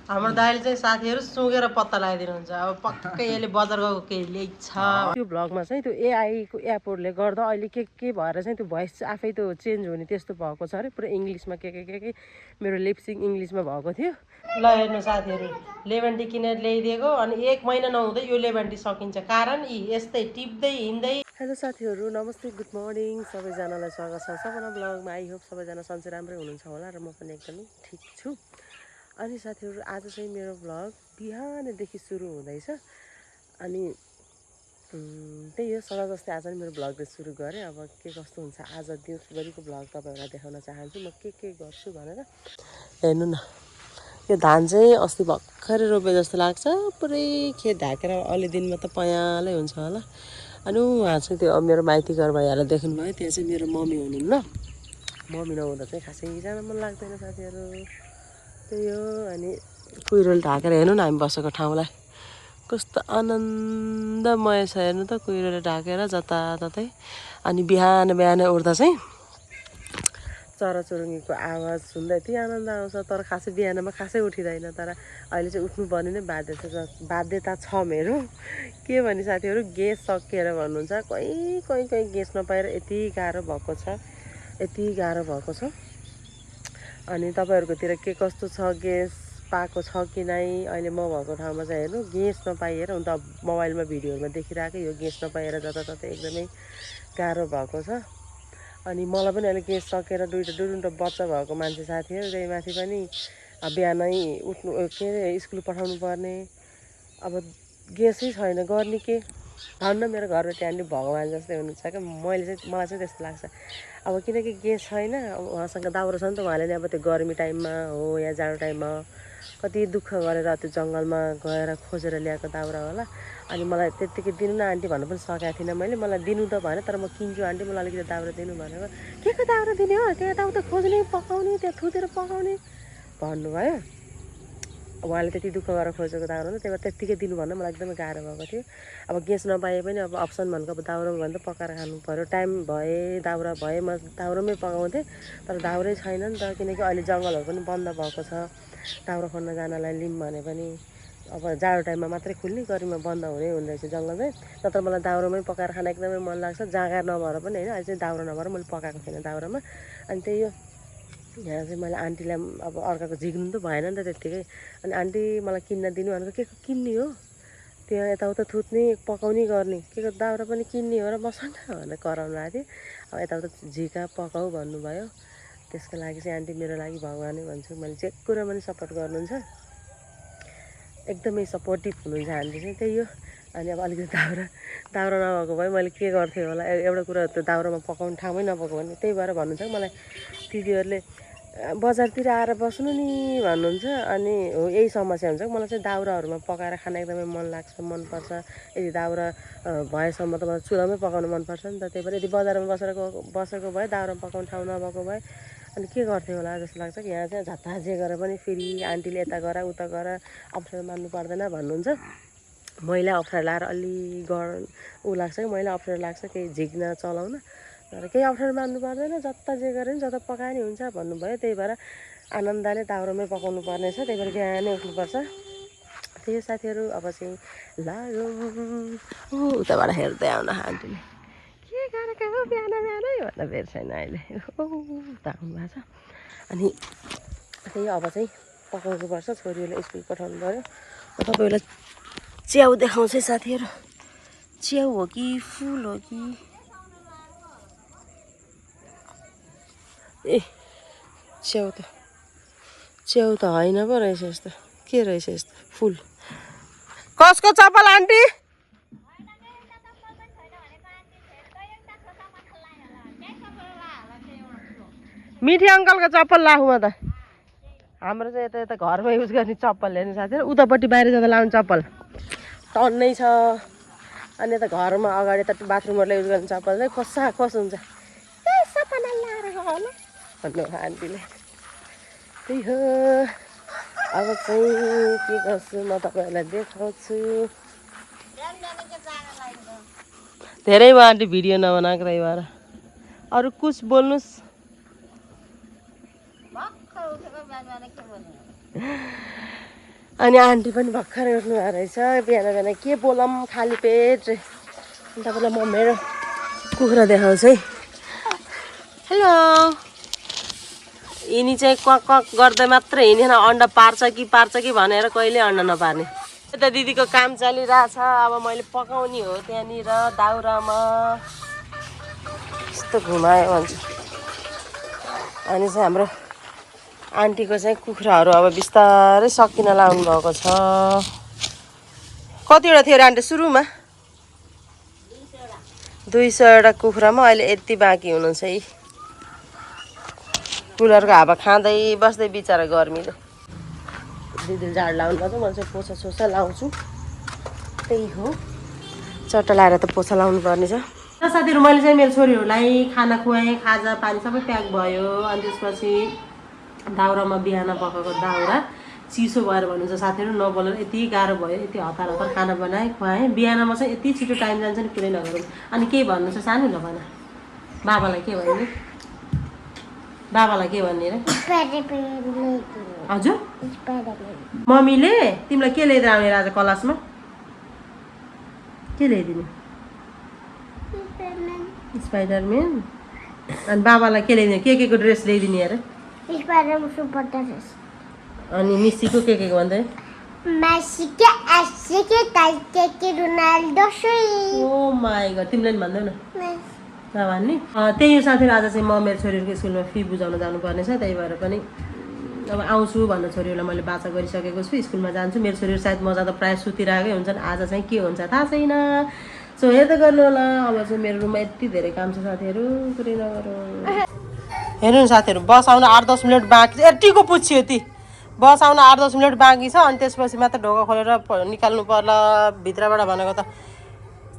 हाम्रो दाइले चाहिँ साथीहरू सुँगेर पत्ता लगाइदिनुहुन्छ अब पक्कै यसले बजार गएको केही ल्याइछ त्यो भ्लगमा चाहिँ त्यो एआईको एपहरूले गर्दा अहिले के भएर चाहिँ त्यो भोइस चाहिँ आफै त्यो चेन्ज हुने त्यस्तो भएको छ अरे पुरा इङ्ग्लिसमा के मेरो लिप्सिङ इङ्ग्लिसमा भएको थियो ल हेर्नु साथीहरू लेमन टी किनेर ल्याइदिएको अनि 1 महिना नहुँदै यो लेमन टी सकिन्छ कारण यस्तै टिप्दै हिँड्दै हेलो साथीहरू नमस्ते गुड मर्निङ सबैजनालाई स्वागत छ सबैजना ब्लगमा आई होप सबैजना सन्चै राम्रै हुनुहुन्छ होला र म पनि एकदमै ठिक छु अनि साथीहरू आज चाहिँ मेरो ब्लग बिहानदेखि सुरु हुँदैछ अनि त्यही हो सडा जस्तै आज मेरो ब्लगले सुरु गरेँ अब के कस्तो हुन्छ आज दिउँसभरिको ब्लग तपाईँहरूलाई देखाउन चाहन्छु म के गर्छु भनेर हेर्नु न यो धान चाहिँ अस्ति भर्खरै रोपे जस्तो लाग्छ पुरै खेत ढाकेर अलि दिनमा त पयालै हुन्छ होला अनि उहाँ चाहिँ त्यो मेरो माइती घर भइहाल्यो देख्नुभयो त्यहाँ चाहिँ मेरो मम्मी हुनुहुन्न मम्मी नहुँदा चाहिँ खासै जान मन लाग्दैन साथीहरू त्यही हो अनि कुहिरोले ढाकेर हेर्नु न हामी बसेको ठाउँलाई कस्तो आनन्दमय छ हेर्नु त कुहिरोले ढाकेर जताततै अनि बिहान उठ्दा चाहिँ चराचुरुङ्गीको आवाज सुन्दा यति आनन्द आउँछ तर खासै बिहानमा खासै उठिँदैन तर अहिले चाहिँ उठ्नुपर्ने नै बाध्यता छ मेरो के भने साथीहरू ग्यास सकिएर भन्नुहुन्छ कहीँ ग्यास नपाएर यति गाह्रो भएको छ अनि तपाईँहरूकोतिर के कस्तो छ ग्यास पाएको छ कि नै अहिले म भएको ठाउँमा चाहिँ हेर्नु ग्यास नपाइएर हुन त मोबाइलमा भिडियोहरूमा देखिरहेको यो ग्यास नपाइएर जताततै एकदमै गाह्रो भएको छ अनि मलाई पनि अहिले ग्यास सकेर दुईवटा बच्चा भएको मान्छे साथीहरू त्यही माथि पनि बिहानै उठ्नु के अरे स्कुल पठाउनु पर्ने अब ग्यासै छैन गर्ने के धन्न मेरो घरबेटी आन्टी भगवान् जस्तै हुनुहुन्छ क्या मलाई चाहिँ त्यस्तो लाग्छ अब किनकि ग्यास छैन अब उहाँसँग दाउरा छ नि त उहाँले नि अब त्यो गर्मी टाइममा हो या जाडो टाइममा कति दुःख गरेर त्यो जङ्गलमा गएर खोजेर ल्याएको दाउरा होला अनि मलाई त्यत्तिकै दिनु न आन्टी भन्नु पनि सकेको थिइनँ मैले मलाई दिनु त भएन तर म किन्छु आन्टी मलाई अलिकति दाउरा दिनु भनेर के को दाउरा दिने हो त्यहाँ यताउता खोज्ने पकाउने त्यहाँ थुतेर पकाउने भन्नुभयो उहाँले त्यति दुःख गरेर खोजेको दाउरा हो त्यही भएर त्यत्तिकै दिनु भन्न मलाई एकदमै गाह्रो भएको थियो अब ग्यास नपाए पनि अब अप्सन भनेको अब दाउरामा भन्दा पकाएर खानु पऱ्यो टाइम भए दाउरा भए म दाउरामै पकाउँथेँ तर दाउरै छैन नि त किनकि अहिले जङ्गलहरू पनि बन्द भएको छ दाउरा खोज्न जानलाई लिउँ भने पनि अब जाडो टाइममा मात्रै खुल्ने गर्मीमा बन्द हुँदैछ जङ्गल चाहिँ नत्र मलाई दाउरामै पकाएर खान एकदमै मन लाग्छ जग्गा नभएर पनि होइन अहिले चाहिँ दाउरा नभएर मैले पकाएको थिएन दाउरामा अनि त्यही हो यहाँ चाहिँ मैले आन्टीलाई अब अर्काको झिक्नु त भएन नि त त्यत्तिकै अनि आन्टी मलाई किन्न दिनु भनेको के किन्ने हो त्यहाँ यताउता थुत्ने पकाउने गर्ने के दाउरा पनि किन्ने हो र मसँग भनेर कराउनु आएको थिएँ अब यताउता झिका पकाऊ भन्नुभयो त्यसको लागि चाहिँ आन्टी मेरो लागि भगवानै भन्छु मैले जे कुरा पनि सपोर्ट गर्नुहुन्छ एकदमै सपोर्टिभ हुनुहुन्छ आन्टी चाहिँ त्यही हो अनि अब अलिकति दाउरा नभएको भए मैले के गर्थेँ होला एउटा कुरा त्यो दाउरामा पकाउने ठाउँमै नपाएको भने त्यही भएर भन्नुहुन्छ मलाई दिदीहरूले बजारतिर आएर बस्नु नि भन्नुहुन्छ अनि हो यही समस्या हुन्छ मलाई चाहिँ दाउराहरूमा पकाएर खान एकदमै मन लाग्छ मनपर्छ यदि दाउरा भएसम्म त मलाई चुलामै पकाउनु मनपर्छ नि त त्यही भएर यदि बजारमा बसेको भए दाउरामा पकाउने ठाउँ नभएको भए अनि के गर्थेँ होला जस्तो लाग्छ कि यहाँ चाहिँ झट्टा जे गरेर पनि फेरि आन्टीले यता गर उता गर अप्ठ्यारो मान्नु पर्दैन भन्नुहुन्छ मैला अप्ठ्यारो लाएर अलि ऊ लाग्छ कि मैला अप्ठ्यारो लाग्छ केही झिक्न चलाउन तर केही अप्ठ्यारो मान्नु पर्दैन जता जे गरे पनि जता पकाए नि हुन्छ भन्नुभयो त्यही भएर आनन्दले दाउरामै पकाउनु पर्नेछ त्यही भएर बिहानै उठ्नुपर्छ त्यही साथीहरू अब चाहिँ लागौँ उताबाट हेर्दै आउन आन्टीले के गरेको हो बिहानै भन्दा बेर छैन अहिले उता आउनु भएको छ अनि त्यही अब चाहिँ पकाउनुपर्छ छोरीहरूलाई स्कुल पठाउनु पऱ्यो तपाईँहरूलाई च्याउ देखाउँछ साथीहरू च्याउ हो कि फुल हो कि ए च्याउ त होइन पो रहेछ यस्तो के रहेछ यस्तो फुल कसको चप्पल आन्टी मिठी अङ्कलको चप्पल लाउँ त हाम्रो चाहिँ यता घरमा युज गर्ने चप्पल हेर्नु साथीहरू उतापट्टि बाहिर जाँदा लाउने चप्पल टन्नै छ अनि यता घरमा अगाडि यता बाथरुमहरूलाई युज गर्ने चप्पल चाहिँ खोस हुन्छ भन्नु आन्टीले त्यही हो अब चाहिँ के गर्छु म तपाईँहरूलाई देखाउँछु धेरै भयो आन्टी भिडियो नबनाएको त्यही भएर अरू कुछ बोल्नुहोस् अनि आन्टी पनि भर्खरै उठ्नु भएको रहेछ बिहान बिहान के बोलम खाली पेट तपाईँलाई म मेरो कुखुरा देखाउँछु है हेलो यिनी चाहिँ क्वाक क्वाक गर्दै मात्रै हिँडेन अन्डा पार्छ कि भनेर कहिले अन्डा नपार्ने यता दिदीको काम चलिरहेछ अब मैले पकाउने हो त्यहाँनिर दाउरामा यस्तो घुमायो भन्छ अनि चाहिँ हाम्रो आन्टीको चाहिँ कुखुराहरू अब बिस्तारै सकिन लाउनु भएको छ कतिवटा थियो आन्टी सुरुमा 200वटा कुखुरामा अहिले यति बाँकी हुनुहुन्छ है कुलरको हावा खाँदै बस्दै बिचरा गर्मिलो दिदीले झाड लाउनु पर्छ मैले चाहिँ पोछा सोछा लाउँछु त्यही हो चट्टा लाएर त पोछा लाउनु पर्ने छ साथीहरू मैले चाहिँ मेरो छोरीहरूलाई खाना खुवाएँ खाजा पानी सबै प्याक भयो अनि त्यसपछि दाउरामा बिहान पकाएको दाउरा चिसो भएर भन्नुहुन्छ साथीहरू नबोलेर यति गाह्रो भयो यति हतार हतार खाना बनाएँ खुवाएँ बिहानमा चाहिँ यति छिटो टाइम जान्छ नि कुरै नगरौँ अनि के भन्नु छ सानो ल भन बाबालाई के भन्ने बाबालाई के भन्ने र हजुर मम्मीले तिमीलाई के ल्याइदिएर आउने आज क्लासमा के ल्याइदिने स्पाइडरम्यान अनि बाबालाई के ल्याइदिने के को ड्रेस ल्याइदिने अरे अनि मिसीको के भन्दै ओ माई गॉड तिमीले नि भन्दैनौ नभन्ने त्यही हो साथीहरू आज चाहिँ म मेरो छोरीहरूको स्कुलमा फी बुझाउन जानुपर्ने छ त्यही भएर पनि अब आउँछु भनेर छोरीहरूलाई मैले बाचा गरिसकेको छु स्कुलमा जान्छु मेरो छोरीहरू सायद म जाँदा प्रायः सुतिरहेकै हुन्छन् आज चाहिँ के हुन्छ थाहा छैन सो हेर्दै गर्नु होला अब चाहिँ मेरो रुममा यति धेरै काम छ साथीहरू कुरै नगरौँ हेर्नु न साथीहरू बस आउन 8-10 मिनट बाँकी छ यतिको पुच्छ्यो ती बस आउन 8-10 मिनट बाँकी छ अनि त्यसपछि मात्र ढोका खोलेर निकाल्नु पर्ला भित्रबाट भनेको त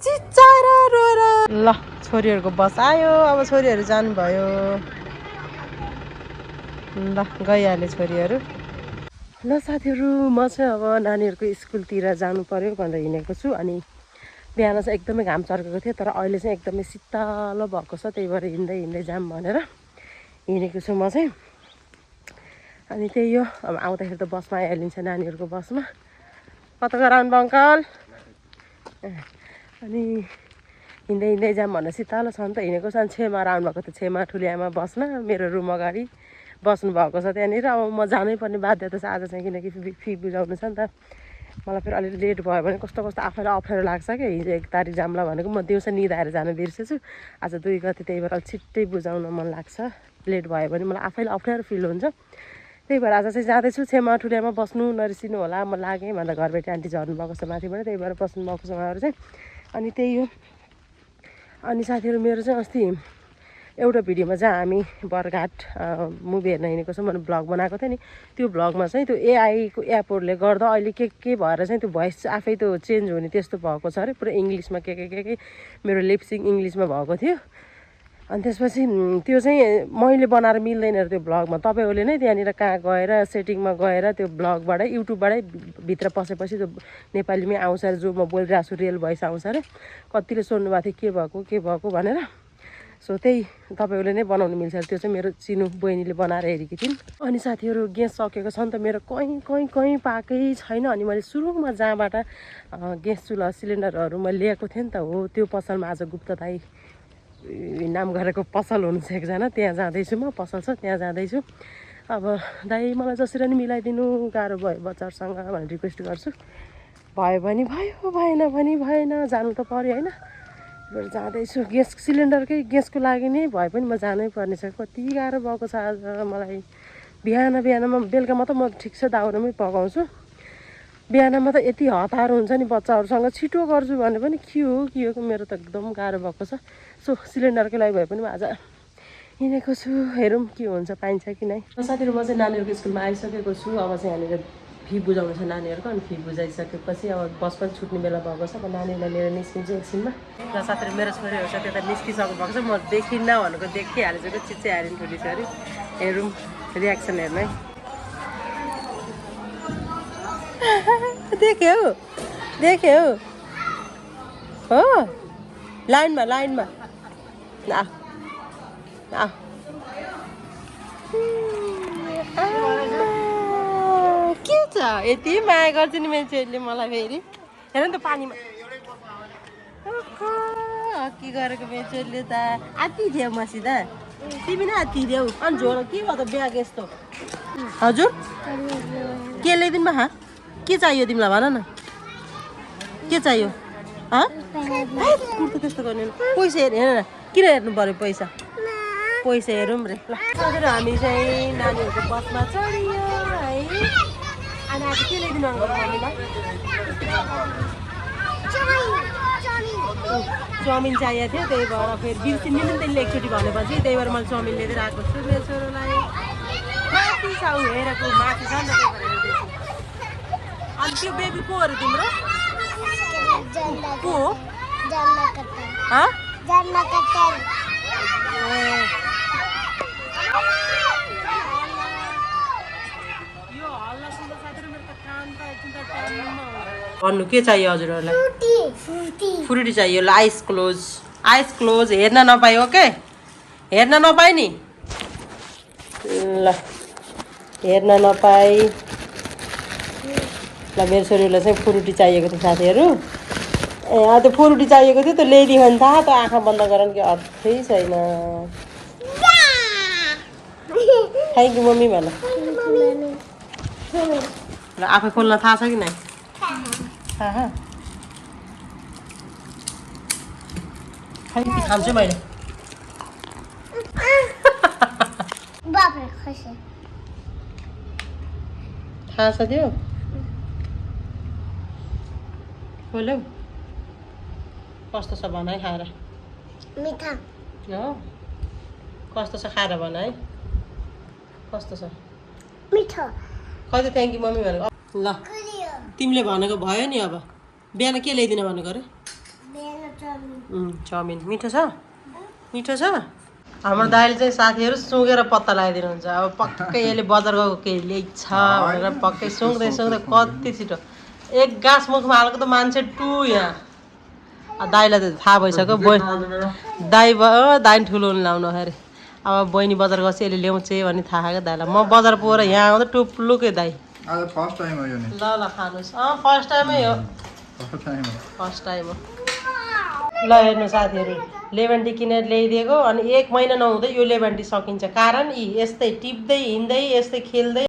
चिच्चाएर रोएर ल छोरीहरूको बस आयो अब छोरीहरू जानुभयो ल गइहाल्यो छोरीहरू ल साथीहरू म चाहिँ अब नानीहरूको स्कुलतिर जानु पर्यो भनेर हिँडेको छु अनि बिहान चाहिँ एकदमै घाम चर्केको थियो तर अहिले चाहिँ एकदमै शीतल भएको छ त्यही भएर हिँड्दै जाम भनेर हिँडेको छु म चाहिँ अनि त्यही हो अब आउँदाखेरि त बसमा आइहालिन्छ नानीहरूको बसमा कता गराउनु भयो अङ्कल अनि हिँड्दै जाम भनेर शीतल छ नि त हिँडेको छ अनि छेमा आउनुभएको थियो छेमा ठुली आमा बस्न मेरो रुम अगाडि बस्नु भएको छ त्यहाँनिर अब म जानै पर्ने बाध्यता छ आज चाहिँ किनकि फी बुझाउनु छ नि त मलाई फेरि अलिक लेट भयो भने कस्तो आफैलाई अप्ठ्यारो लाग्छ क्या हिजो 1 तारिक जाम्ला भनेको म दिउँसो निदाएर जान बिर्सेछु आज 2 गते त्यही भएर अलिक छिट्टै बुझाउन मन लाग्छ लेट भयो भने मलाई आफैलाई अप्ठ्यारो फिल हुन्छ त्यही भएर आज चाहिँ जाँदैछु छेमा ठुलियामा बस्नु नरिसिनु होला म लागेँ भनेर घरबेटी आन्टी झर्नु भएको छ माथिबाट त्यही भएर बस्नु भएको छ उहाँहरू चाहिँ अनि त्यही हो अनि साथीहरू मेरो चाहिँ अस्ति एउटा भिडियोमा चाहिँ हामी बरघाट मुभी हेर्न हिँडेको छौँ मैले भ्लग बनाएको थिएँ नि त्यो भ्लगमा चाहिँ त्यो एआईको एपहरूले गर्दा अहिले के भएर चाहिँ त्यो भोइस आफै त्यो चेन्ज हुने त्यस्तो भएको छ अरे पुरा इङ्ग्लिसमा के मेरो लिपसिङ इङ्ग्लिसमा भएको थियो अनि त्यसपछि त्यो चाहिँ मैले बनाएर मिल्दैन त्यो भ्लगमा तपाईँहरूले नै त्यहाँनिर कहाँ गएर सेटिङमा गएर त्यो भ्लगबाटै युट्युबबाटै भित्र पसेपछि त्यो नेपालीमै आउँछ अरे जो म बोलिरहेको छु रियल भोइस आउँछ अरे कतिले सोध्नु भएको थियो के भएको भनेर सो त्यही तपाईँहरूले नै बनाउनु मिल्छ त्यो चाहिँ मेरो चिनु बहिनीले बनाएर हेरेकी थिइन् अनि साथीहरू ग्यास सकेको छ नि त मेरो कहीँ पाएकै छैन अनि मैले सुरुमा जहाँबाट ग्यास चुल्हा सिलिन्डरहरू मैले ल्याएको थिएँ नि त हो त्यो पसलमा आज गुप्त दाई नाम गरेको पसल हुनुहुन्छ एकजना त्यहाँ जाँदैछु म पसल छ त्यहाँ जाँदैछु अब दाई मलाई जसरी नि मिलाइदिनु गाह्रो भयो बच्चाहरूसँग भनेर रिक्वेस्ट गर्छु भयो भने भयो भएन भने भएन जानु त पऱ्यो होइन जाँदैछु ग्यास सिलिन्डरकै ग्यासको लागि नै भए पनि म जानै पर्ने छ कति गाह्रो भएको छ आज मलाई बिहानमा बेलुकामा त म ठिक छ दाउरामै पकाउँछु बिहानमा त यति हतार हुन्छ नि बच्चाहरूसँग छिटो गर्छु भने पनि के हो मेरो त एकदम गाह्रो भएको छ सो सिलिन्डरकै लागि भए पनि म आज हिँडेको छु हेरौँ के हुन्छ पाइन्छ कि नै साथीहरू म चाहिँ नानीहरूको स्कुलमा आइसकेको छु अब चाहिँ यहाँनिर फी बुझाउनु छ नानीहरूको अनि फी बुझाइसकेपछि अब बस पनि छुट्ने बेला भएको छ अब नानीहरूलाई लिएर निस्किन्छु एकछिनमा र साथीहरू मेरो छोरीहरू छ त्यता निस्किसक्नु भएको छ म देखिन्न भनेको देखिहालेछु कि चिच्चै हालिन् ठुली छोरी हेरौँ रियाक्सन हेर्नु है देख्यौ हो लाइनमा के छ यति माया गर्छ नि मेरो छोरीले मलाई फेरि हेर नि त पानीमा के गरेको मेरो छोरीले त आत्ति थियो मसित तिमी नै आत्ति थियौ अनि झोरो के भयो त ब्याग यस्तो हजुर के ल्याइदिनु भा के चाहियो तिमीलाई भन न के चाहियो कुर्ता त्यस्तो गर्ने पैसा हेर न किन हेर्नु पर्यो पैसा पैसा हेरौँ रे ल हजुर हामी चाहिँ नानीहरूको बसमा चढियो है अनि आज के ल्याइदिनु मम्मीलाई चाउमिन चाहिएको थियो त्यही भएर फेरि बिर्सिनु नि त्यसले एकचोटि भनेपछि त्यही भएर मैले चाउमिन लिएर आएको छु मेरो छोरोलाई माथि छ ऊ हेरेको माथि छ नि त त्यही भएर अनि त्यो बेबी को अरे तिम्रो को हो भन्नु के चाहियो हजुरहरूलाई फ्रुटी चाहियो ल आइस क्लोज हेर्न नपाए ओके हेर्न नपाए नि ल हेर्न नपाए ल मेरो छोरीलाई चाहिँ फ्रुटी चाहिएको थियो साथीहरू ए त्यो फ्रुटी चाहिएको थियो त्यो ल्याइदियो भने थाहा त आँखा बन्द गराउनु कि अर्थै छैन थ्याङ्क यू मम्मी भन ल आफै खोल्न थाहा छ कि नै थाहा खान्छु मैले थाहा छ त्यो खोल्यौ कस्तो छ भन है खाएर मिठा हो कस्तो छ खाएर भन है कस्तो छ मिठो कहिले थ्याङ्क यू मम्मी भनेको ल तिमीले भनेको भयो नि अब बिहान के ल्याइदिन भनेको अरे चाउमिन मिठो छ हाम्रो दाइले चाहिँ साथीहरू सुँगेर पत्ता लगाइदिनुहुन्छ अब पक्कै यसले बजार गएको केही ल्याइछ भनेर पक्कै सुँग्दै कति छिटो एक गाँस मुखमा हालेको त मान्छे टु यहाँ दाइलाई त थाहा भइसक्यो दाइ ठुलो लाउनु अरे अब बहिनी बजार गएपछि यसले ल्याउँछ भने थाहा क्या दाइलाई म बजार पुगेर यहाँ आउँदा टुप्लुकै दाइ फर्स्ट टाइम हो यो नि ल खानुहोस् फर्स्ट टाइमै हो फर्स्ट टाइम हो ल हेर्नु साथीहरू लेमन टी किनेर ल्याइदिएको अनि 1 महिना नहुँदै यो लेमन टी सकिन्छ कारण यी यस्तै टिप्दै हिँड्दै यस्तै खेल्दै